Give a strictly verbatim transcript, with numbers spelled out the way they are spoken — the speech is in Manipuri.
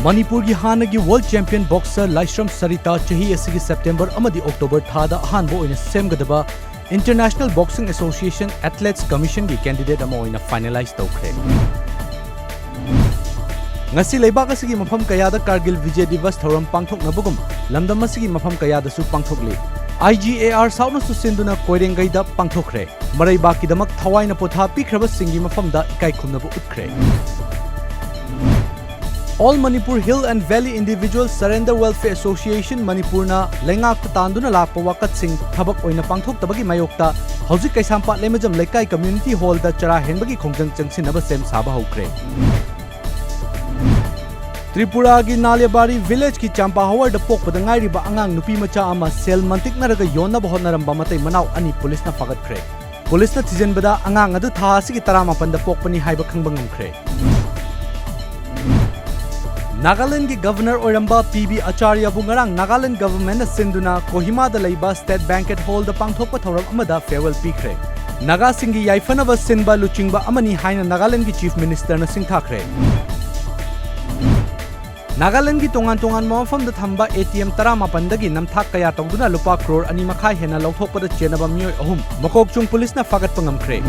ꯃꯅꯤꯄꯨꯔꯒꯤ ꯍꯥꯟꯅꯒꯤ ꯋꯔꯜꯗ ꯆꯦꯝꯄꯤꯌꯟ ꯕꯣꯛꯁꯔ ꯂꯥꯏꯁ꯭ꯔꯝ ꯁꯔꯤꯇꯥ ꯆꯍꯤ ꯑꯁꯤꯒꯤ ꯁꯦꯞꯇꯦꯝꯕꯔ ꯑꯃꯗꯤ ꯑꯣꯛꯇꯣꯕꯔ ꯊꯥꯗ ꯑꯍꯥꯟꯕ ꯑꯣꯏꯅ ꯁꯦꯝꯒꯗꯕ ꯏꯟꯇꯔꯅꯦꯁꯅꯦꯜ ꯕꯣꯛꯁꯤꯡ ꯑꯦꯁꯣꯁꯤꯌꯦꯁꯟ ꯑꯦꯊꯂꯦꯠꯁ ꯀꯃꯤꯁꯟꯒꯤ ꯀꯦꯟꯗꯤꯗꯦꯠ ꯑꯃ ꯑꯣꯏꯅ ꯐꯥꯏꯅꯦꯂꯥꯏꯖ ꯇꯧꯈ꯭ꯔꯦ꯫ ꯉꯁꯤ ꯂꯩꯕꯥꯛ ꯑꯁꯤꯒꯤ ꯃꯐꯝ ꯀꯌꯥꯗ ꯀꯥꯔꯒꯤꯜ ꯚꯤꯖꯌ ꯗꯤꯕꯁ ꯊꯧꯔꯝ ꯄꯥꯡꯊꯣꯛꯅꯕꯒꯨꯝ ꯂꯝꯗꯝ ꯑꯁꯤꯒꯤ ꯃꯐꯝ ꯀꯌꯥꯗꯁꯨ ꯄꯥꯡꯊꯣꯛꯂꯤ꯫ ꯑꯥꯏ ꯖꯤ ꯑꯦ ꯑꯥꯔ ꯁꯥꯎꯠꯅꯁꯨ ꯁꯤꯟꯗꯨꯅ ꯀꯣꯏꯔꯦꯡꯒꯩꯗ ꯄꯥꯡꯊꯣꯛꯈ꯭ꯔꯦ꯫ ꯃꯔꯩꯕꯥꯛꯀꯤꯗꯃꯛ ꯊꯋꯥꯏꯅ ꯄꯣꯊꯥ ꯄꯤꯈ꯭ꯔꯕꯁꯤꯡꯒꯤ ꯃꯐꯝꯗ ꯏꯀꯥꯏ ꯈꯨꯝꯅꯕ ꯎꯠꯈ꯭ꯔꯦ꯫ All Manipur Hill and Valley Individual Surrender Welfare Association ꯃꯅꯤꯄꯨꯔꯅ ꯂꯩꯉꯥꯛꯇ ꯇꯥꯟꯗꯨꯅ ꯂꯥꯛꯄ ꯋꯥꯀꯠꯁꯤꯡ ꯊꯕꯛ ꯑꯣꯏꯅ ꯄꯥꯡꯊꯣꯛꯇꯕꯒꯤ ꯃꯥꯌꯣꯛꯇ ꯍꯧꯖꯤꯛ ꯀꯩꯁꯥꯝꯄꯥꯠ ꯂꯩꯃꯖꯝ ꯂꯩꯀꯥꯏ ꯀꯝꯃ꯭ꯌꯨꯅꯤꯇꯤ ꯍꯣꯜꯗ ꯆꯔꯥ ꯍꯦꯟꯕꯒꯤ ꯈꯣꯡꯖꯪ ꯆꯪꯁꯤꯟꯅꯕ ꯁꯦꯝ ꯁꯥꯕ ꯍꯧꯈ꯭ꯔꯦ꯫ ꯇ꯭ꯔꯤꯄꯨꯔꯥꯒꯤ ꯅꯥꯂꯦꯕꯥꯔꯤ ꯚꯤꯂꯦꯖꯀꯤ ꯆꯥꯝꯄꯥꯍꯋꯔꯗ ꯄꯣꯛꯄꯗ ꯉꯥꯏꯔꯤꯕ ꯑꯉꯥꯡ ꯅꯨꯄꯤ ꯃꯆꯥ ꯑꯃ ꯁꯦꯜ ꯃꯟꯇꯤꯛꯅꯔꯒ ꯌꯣꯟꯅꯕ ꯍꯣꯠꯅꯔꯝꯕ ꯃꯇꯩ ꯃꯅꯥꯎ ꯑꯅꯤ ꯄꯨꯂꯤꯁꯅ ꯐꯥꯒꯠꯈ꯭ꯔꯦ꯫ ꯄꯨꯂꯤꯁꯅ ꯊꯤꯖꯤꯟꯕꯗ ꯑꯉꯥꯡ ꯑꯗꯨ ꯊꯥ ꯑꯁꯤꯒꯤ ꯇꯔꯥꯃꯥꯄꯟꯗ ꯄꯣꯛꯄꯅꯤ ꯍꯥꯏꯕ ꯈꯪꯕ ꯉꯝꯈ꯭ꯔꯦ꯫ ꯅꯥꯒꯥꯂꯦꯟꯗꯒꯤ ꯒꯚꯔꯅꯔ ꯑꯣꯏꯔꯝꯕ ꯄꯤ ꯕꯤ ꯑꯆꯥꯔꯌꯕꯨ ꯉꯔꯥꯡ ꯅꯥꯒꯥꯂꯦꯟꯗ ꯒꯚꯔꯟꯃꯦꯟꯠꯅ ꯁꯤꯟꯗꯨꯅ ꯀꯣꯍꯤꯃꯥꯗ ꯂꯩꯕ ꯁ꯭ꯇꯦꯠ ꯕꯦꯡꯀꯦꯠ ꯍꯣꯜꯗ ꯄꯥꯡꯊꯣꯛꯄ ꯊꯧꯔꯝ ꯑꯃꯗ ꯐꯦꯌꯔꯋꯦꯜ ꯄꯤꯈ꯭ꯔꯦ꯫ ꯅꯥꯒꯥꯁꯤꯡꯒꯤ ꯌꯥꯏꯐꯅꯕ ꯁꯤꯟꯕ ꯂꯨꯆꯤꯡꯕ ꯑꯃꯅꯤ ꯍꯥꯏꯅ ꯅꯥꯒꯥꯂꯦꯟꯗꯒꯤ ꯆꯤꯐ ꯃꯤꯅꯤꯁꯇꯔꯅ ꯁꯤꯡꯊꯥꯈ꯭ꯔꯦ꯫ ꯅꯥꯒꯥꯂꯦꯟꯗꯒꯤ ꯇꯣꯉꯥꯟ ꯇꯣꯉꯥꯟꯕ ꯃꯐꯝꯗ ꯊꯝꯕ ꯑꯦ ꯇꯤ ꯑꯦꯝ ꯇꯔꯥꯃꯥꯄꯟꯗꯒꯤ ꯅꯝꯊꯥꯛ ꯀꯌꯥ ꯇꯧꯗꯨꯅ ꯂꯨꯄꯥ ꯀ꯭ꯔꯣꯔ ꯑꯅꯤ ꯃꯈꯥꯏ ꯍꯦꯟꯅ ꯂꯧꯊꯣꯛꯄꯗ ꯆꯦꯟꯅꯕ ꯃꯤꯑꯣꯏ ꯑꯍꯨꯝ ꯃꯀꯣꯛꯆꯨꯡ ꯄꯨꯂꯤꯁꯅ ꯐꯥꯒꯠꯄ ꯉꯝꯈ꯭ꯔꯦ꯫